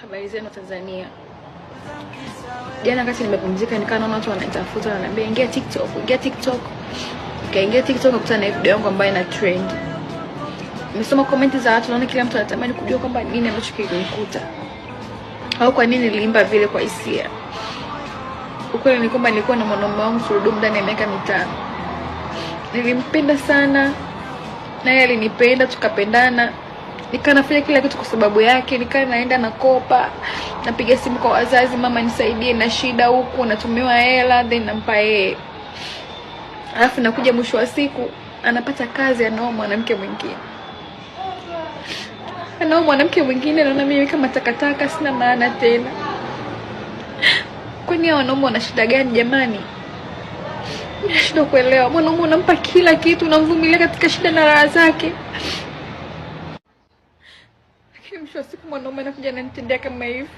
Habari zenu Tanzania. Jana wakati nimepumzika nikaa naona watu wananitafuta wananiambia ingia TikTok, ingia TikTok. Nikaingia TikTok nikakutana na video yangu ambayo ina trend. Nimesoma comment za watu, naona kila mtu anatamani kujua kwamba nini ambacho kilinikuta au kwa nini niliimba vile kwa hisia. Ukweli ni kwamba nilikuwa na mwanaume wangu tulidumu ndani ya miaka 5. Nilimpenda sana, naye alinipenda, tukapendana. Nikaa nafanya kila kitu kwa sababu yake, nikaa naenda nakopa, napiga simu kwa wazazi, mama nisaidie na shida huku, natumiwa hela then nampa yeye. Alafu nakuja mwisho wa siku anapata kazi, anaoa mwanamke mwingine, anaoa mwanamke mwingine, naona mimi kama takataka, sina maana tena. Kwani hao wanaume wana shida gani jamani? Mimi nashindwa kuelewa. Mwanaume unampa kila kitu, unamvumilia katika shida na raha zake, lakini mwisho wa siku mwanaume anakuja ananitendea kama hivi.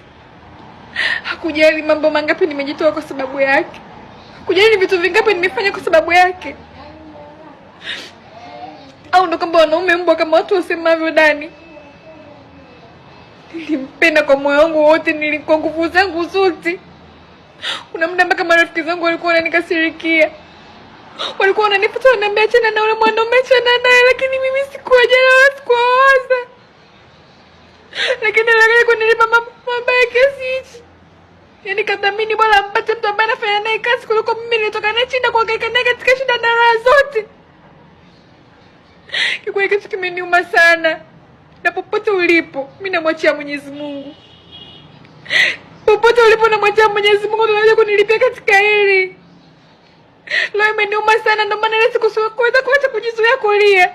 Hakujali mambo mangapi nimejitoa kwa sababu yake, hakujali vitu vingapi nimefanya kwa sababu yake. Au ndo kwamba wanaume mbwa kama watu wasemavyo? Dani, nilimpenda kwa moyo wangu wote, nilikuwa nguvu zangu zote. Kuna muda mpaka marafiki zangu walikuwa wananikasirikia, walikuwa wananifuata wananiambia achana na ule mwanaume, achana naye, lakini mimi sikuwajali wala sikuwawaza. Lakini lakini kunilipa mambo mabaya kiasi hichi, yaani kadhamini bora ampate mtu ambaye anafanya naye kazi kuliko mimi nilitoka naye chini na kuhangaika naye katika shida na raha zote. Kikweli kitu kimeniuma sana, na popote ulipo, mi namwachia Mwenyezi Mungu. Popote ulipo namwachia Mwenyezi Mungu, tunaweza kunilipia katika hili. Leo imeniuma sana, ndio maana ile siku sikuweza kuacha kujizuia kulia.